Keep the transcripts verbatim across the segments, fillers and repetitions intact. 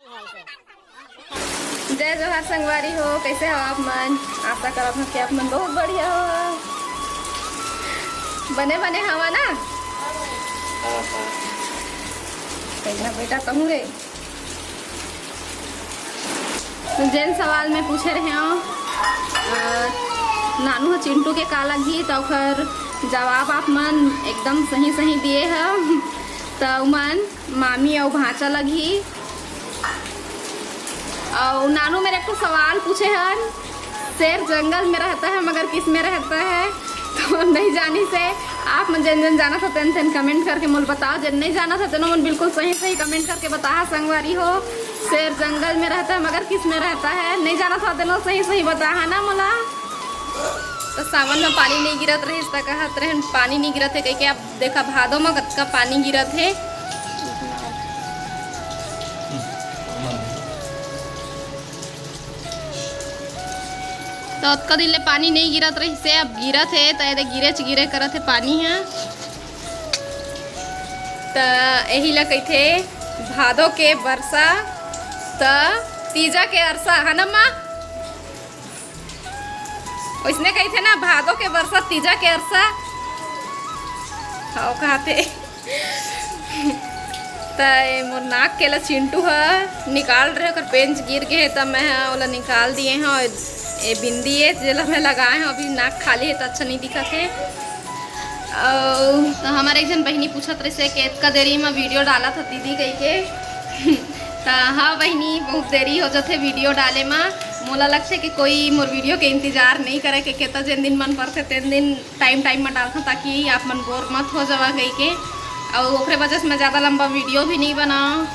जय जोहार संगवारी हो, कैसे हो आप मन? आशा करत हूँ कि आप मन बहुत बढ़िया हो। बने बने हवा ना? कहिना बेटा कहूँ रे। तो जेन सवाल मैं पूछे रहे हूँ, अ, नानू ह चिंटू के का लगही, तो ओकर जवाब आप मन एकदम सही सही दिए ह। तो मन मामी अउ भांचा लगही। अउ नानू मेर एक ठो सवाल पूछे हन, शेर जंगल में रहता है मगर किस में रहता है? तो नहीं जानी से आप मन जेन जेन जानत हो तेन तेन कमेंट करके मोला बताओ, जेन नहीं जानत हो तेनो मन बिल्कुल सही सही कमेंट करके बताहा संगवारी हो। शेर जंगल में रहता है मगर किस में रहता है? नहीं जानत हो तेनो सही सही बताहा ना मोला। तो सावन में पानी नहीं गिरत रहिस त कहत रहन पानी नहीं गिरत है कहिके। अब देखा भादो में कतका पानी गिरत है। तो अतका दिन ले पानी नहीं गिरत रहिस है, अब गिरत है, तो एदे गिरेच गिरे करत है पानी ह। त एही ला कहिथे भादो के बरसा, त तीजा के अरसा, है ना माँ? ओइसने कहिथे ना, भादो के बरसा, तीजा के अरसा। हाँ, कहथे। त ए मोर नाक के ला चिंटू ह निकाल रहे, ओकर पेंच गिर गे हे, त मैं ह ओला निकाल दिए हव। ए बिंदी ए, जेला मैं लगाए हव, अभी नाक खाली हे, त अच्छा नहीं दिखत हे। अउ त हमर एक झन बहिनी पूछत रहिसे कि एतका देरी म वीडियो डालत ह दीदी कहिके। त हाँ बहिनी, बहुत देरी हो जथे वीडियो डाले म। मोला लगथे कि कोई मोर वीडियो के इंतजार नहीं करे, के केता जेन दिन मन परथे तेन दिन टाइम टाइम म डालथव, ताकि आप मन बोर मत हो जावा कहिके। अउ ओकरे वजह से मैं ज़्यादा लंबा वीडियो भी नहीं बनाव,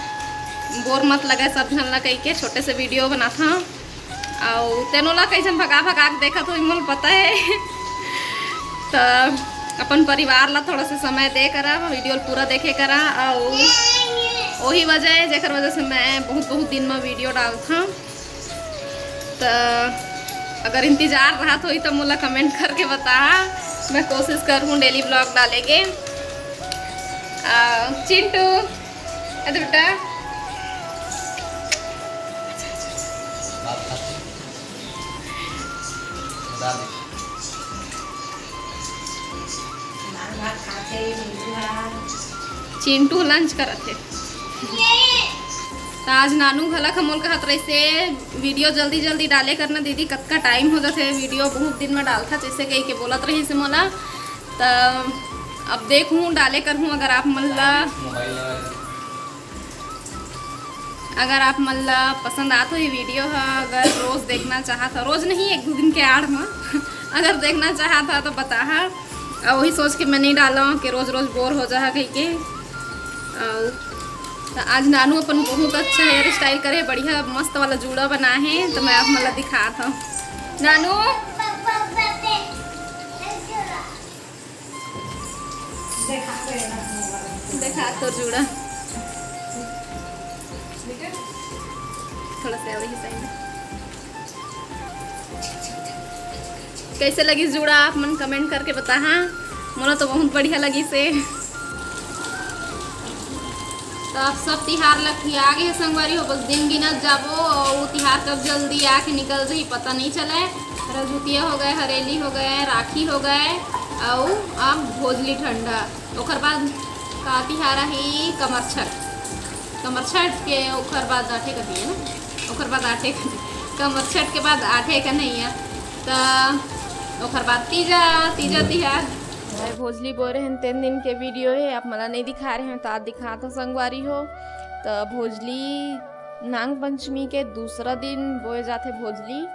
बोर मत लगे सब झन ला कहिके, छोटे से वीडियो बनाथव। अउ तेनो ला कई झन भगा भगा के देखत होही, मोला पता है। त अपन परिवार ला थोड़ा सा समय दे करा, वीडियो ला पूरा देखे करा। अउ ओही वजह है जेकर वजह से मैं बहुत बहुत दिन में वीडियो डालथव। त अगर इंतजार रहत होही त मोला कमेंट करके बताहा, मैं कोशिश करहूँ डेली व्लॉग डाले के। आ, चिंटू, अरे बेटा, चिंटू लंच करत हे। त आज नानू घलक ह मोल कहत रहिसे, "वीडियो जल्दी जल्दी डाले करना दीदी, कतका टाइम हो जाथे, वीडियो बहुत दिन में डालथा," जैसे कही के बोलत रहिसे मोला। त अब देखहूँ, डाले करहूँ। अगर आप मन ला, अगर आप मन ला पसंद आत होही वीडियो ह, अगर रोज देखना चाहत ह, रोज नहीं, एक दो दिन के आड़ म अगर देखना चाहत ह तो बताहा। अउ वही सोच के मैं नहीं डालव कि रोज रोज बोर हो जाहा कहिके। अउ त आज नानू अपन बहुत अच्छा हेयर स्टाइल करे हे, बढ़िया मस्त वाला जूड़ा बनाए हे, तो मैं आप मन ला दिखात हव। नानू, देखा तोर जूड़ा। थोड़ा सा वही साइड। कैसे लगिस जूड़ा, आप मन कमेंट करके बताहा। मोला तो बहुत बढ़िया लगिस हे। तो अब सब तिहार लग के आ गे हे संगवारी हो, बस दिन गिनत जाबो, अउ वो तिहार कब जल्दी आके निकल जाही, पता नहीं चले। रजुतिया हो गए, हरेली हो गए, राखी हो गए, अउ अब भोजली ठंडा। ओकर बाद का तिहार आही? कमरछठ। कमरछठ के ओकर बाद आठे कन्हैया ना, ओकर बाद आठे कन्हैया, कमरछठ के बाद आठे कन्हैया, त ओकर बाद तीजा, तीजा तिहार। मैं भोजली बोए रहेन तेन दिन के वीडियो हे, आप मन ला नहीं दिखा रहे हो, त आज दिखात हो संगवारी हो। त भोजली नांग पंचमी के दूसरा दिन बोए जाथे भोजली।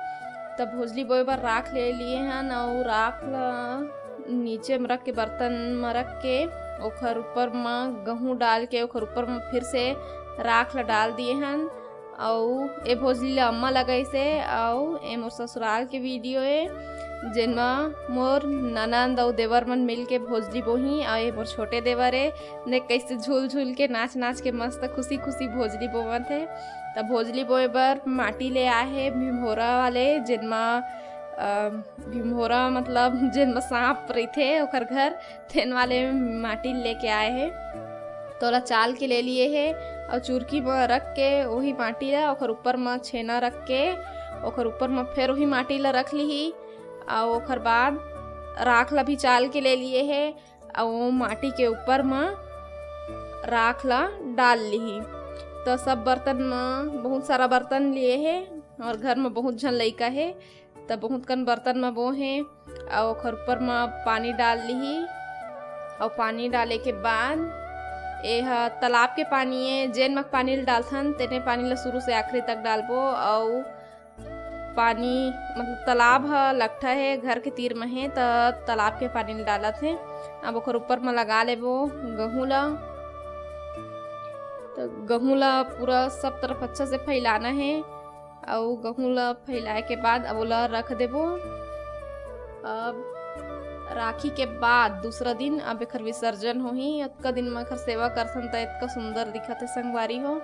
त भोजली बोए बर राख ले लिए हन, अउ राख ल नीचे म रख के, बर्तन म रख के, ओखर ऊपर म गहूं डाल के, ओखर ऊपर म फिर से राख ल डाल दिए हन। अउ ए भोजली ल अम्मा लगाइस हे, अउ ए मोर ससुराल के वीडियो ए, जेन म मोर ननंद अउ देवर मन मिल के भोजली बोही, अउ ए मोर छोटे देवर ए, देख कैसे झूल झूल के, नाच नाच के मस्त खुशी खुशी भोजली बोवत हे। त भोजली बोए बर माटी ले आए हे भिंभोरा वाले, जेन म, अ, भिंभोरा मतलब जेन म सांप रहिथे ओकर घर, तेन वाले माटी लेके आए हे। तोला चाल के ले लिए हे, अउ चुरकी म रख के ओही माटी ला ओखर ऊपर म छेना रख के ओखर ऊपर म फेर ओही माटी ला रख लिही। अउ ओखर बाद राख ला भी चाल के ले लिए हे, अउ ओ माटी के ऊपर म राख ला डाल लिही। त सब बर्तन म, बहुत सारा बर्तन लिए हे, और घर म बहुत झन लइका हे, त बहुत कन बर्तन म बो हे, अउ ओखर ऊपर म पानी डाल लिही। अउ पानी डाले के बाद, एह तालाब के पानी ए, जेन म पानी ल डालथन, तेने पानी ल शुरू से आखिरी तक डालबो। अउ पानी, मतलब, तालाब ह लकठा हे, घर के तीर म हे, त तालाब के पानी ल डालत हे। अब ओखर ऊपर म लगा लेबो गहूं ल। त गहूं ल पूरा सब तरफ अच्छा से फैलाना हे, अउ गहूं ल फैलाए के बाद अब ओला रख देबो। अब राखी के बाद दूसरा दिन अब एखर विसर्जन होही। अतका दिन म एखर सेवा करथन, त एतका सुंदर दिखत हे, संगवारी हो।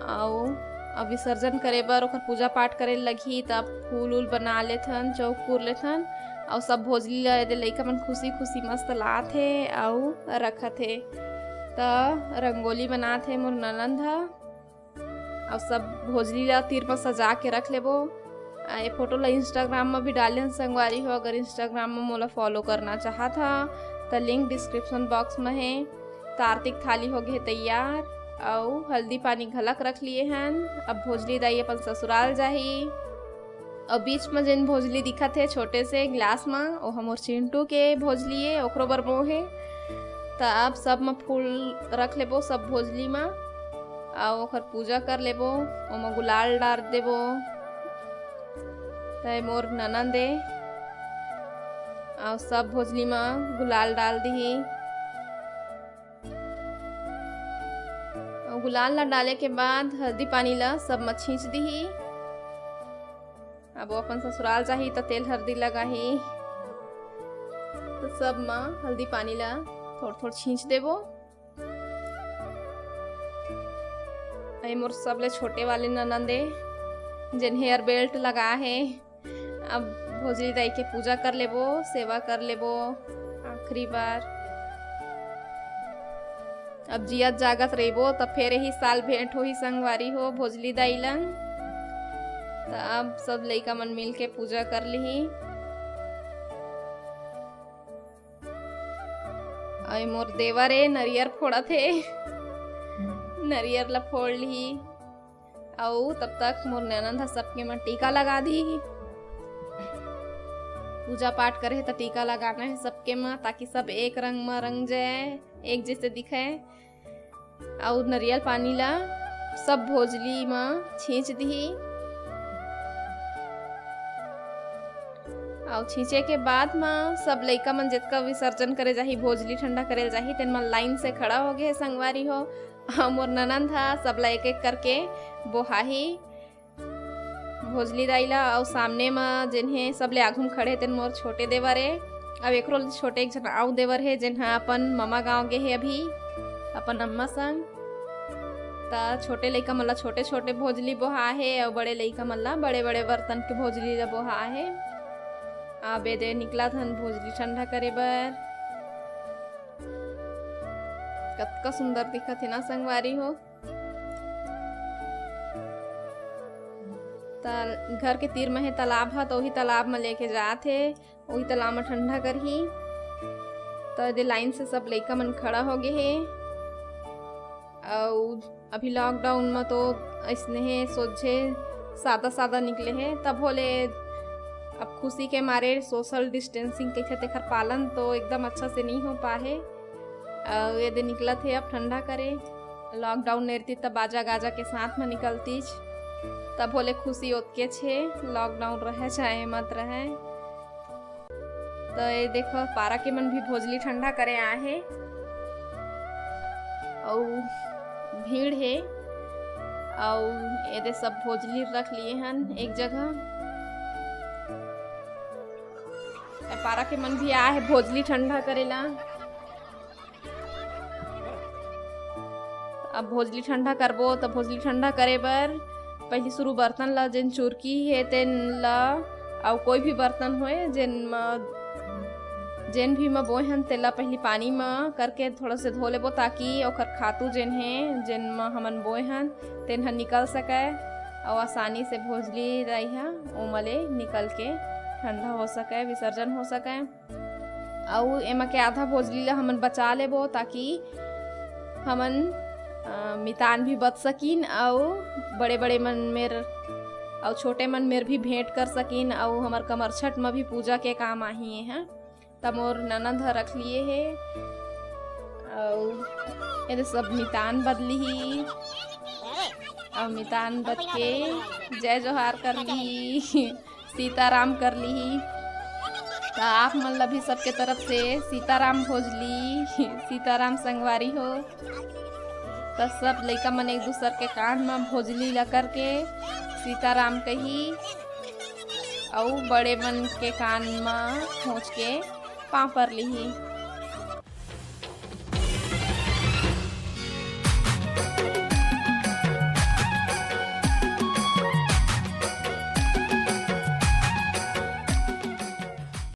अउ अब विसर्जन करे बर ओखर पूजा पाठ करे लगही, त फूल उल बना लेथन, चौक पुर लेथन, अउ सब भोजली ल एदे लइका मन खुशी खुशी मस्त लात हे अउ रखत हे। त रंगोली बनात हे मोर ननंद ह, अउ सब भोजली ल तीर म सजा के रख लेबो। आ, ये फोटो ल Instagram म भी डाले हन संगवारी हो, अगर Instagram म मोला follow करना चाहत ह, त link description box म हे। त आरती के थाली हो गे हे तैयार, अउ हल्दी पानी घलक रख लिए हन। अब भोजली दाई अपन ससुराल जाही। अउ बीच म जेन भोजली दिखत हे छोटे से गिलास म, ओ ह मोर चिंटू के भोजली ए, ओकरो बर बो हे। त अब सब म फूल रख लेबो, सब भोजली म, अउ ओखर पूजा कर लेबो। ओमा गुलाल डार देबो। त ए मोर ननंद ए, अउ सब भोजली म गुलाल डाल दिही। अउ गुलाल ला डाले के बाद हल्दी पानी ला सब म छींच दिही। अब वो अपन ससुराल जाही त तेल हल्दी लगाही, त सब म हल्दी पानी ला थोड़ थोड़ छींच देबो। ए मोर सबले छोटे वाले ननंद ए, जेन hair belt लगा हे। अब भोजली दाई के पूजा कर लेबो, सेवा कर लेबो आखिरी बार। अब जियत जागत रहिबो, त फेर यही साल भेंट होही संगवारी हो भोजली दाई ला। त अब सब लइका मन मिल के पूजा कर लिही। अउ ए मोर देवर ए, नरियर फोड़त हे, नरियर ला फोड़ लिही। अउ तब तक मोर ननंद ह सबके म टीका लगा दिही। पूजा पाठ करे हे त टीका लगाना हे सबके म, ताकि सब एक रंग म रंग जाए, एक जैसे दिखे। अउ नरियल पानी ला सब भोजली म छींच दिही। अउ छींचे के बाद म सब लइका मन जतका विसर्जन करे जाही, भोजली ठंडा करे जाही, तेन मन लाइन से खड़ा हो गे हे संगवारी हो। अउ मोर ननंद ह सबला एक एक करके बोहाही भोजली दाई ला। अउ सामने म जेन हे सबले आघू म खड़े हे, तेन मोर छोटे देवर ए। अउ एकरो ले छोटे एक झन अउ देवर हे, जेन ह अपन ममा गांव गे हे अभी, अपन अम्मा संग। त छोटे लइका मन ला छोटे छोटे भोजली बोहा हे, अउ बड़े लइका मन ला बड़े बड़े बर्तन के भोजली ला बोहा हे। अब एदे निकलत हन भोजली ठंडा करे बर। कतका सुंदर दिखत हे ना संगवारी हो। त घर के तीर म हे तालाब ह, त ओही तालाब म लेके जात हे, ओही तालाब म ठंडा करही। त एदे लाइन से सब लइका मन खड़ा हो गे हे। अउ अभी लॉकडाउन म तो अइसने हे, सोझे सादा सादा निकले हे, तभो ले अब खुशी के मारे सोशल डिस्टेंसिंग कहिथे, तेखर पालन तो एकदम अच्छा से नइ हो पाहे। अउ एदे निकलत हे अब ठंडा करे। लॉकडाउन नइ रहितिस त बाजा गाजा के साथ म निकलतिस, तभो ले खुशी ओतकेच हे, लॉकडाउन रहय चाहे मत रहय। त ये देखो, पारा के मन भी भोजली ठंडा करे आए हे। अउ भीड़ हे, अउ एदे सब भोजली रख लिए हन एक जगह। ए पारा के मन भी आए हे भोजली ठंडा करे ला। अब भोजली ठंडा करबो, त भोजली ठंडा करे बर पहिली शुरू बर्तन ला, जेन चुरकी हे तेन ला, अउ कोई भी बर्तन होए जेन म जेन भी म बोए हन, तेला पहिली पानी म करके थोड़ा से धो लेबो, ताकि ओकर खातू जेन हे, जेन म हमन बोए हन, तेन ह निकल सकय अउ आसानी से भोजली राई ह ओमा ले निकल के ठंडा हो सकय, विसर्जन हो सकय। अउ एमा के आधा भोजली ला हमन बचा लेबो, ताकि हमन, अ, मितान भी बच सकिन अउ बड़े-बड़े मन मेर अउ छोटे मन मेर भी भेंट कर सकिन अउ हमर कमरछठ म भी पूजा के काम आही। एहा त मोर ननद ह रख लिए हे। अउ एदे सब मितान बदली ही, अउ मितान बद के जय जोहार कर ली, सीताराम कर ली। त आप मन ला भी सबके तरफ से सीताराम भोजली, सीताराम संगवारी हो। त सब लइका मन एक दूसर के कान म भोजली ला करके सीताराम कही, अउ बड़े मन के कान म खोंच के पाँव पर लिही।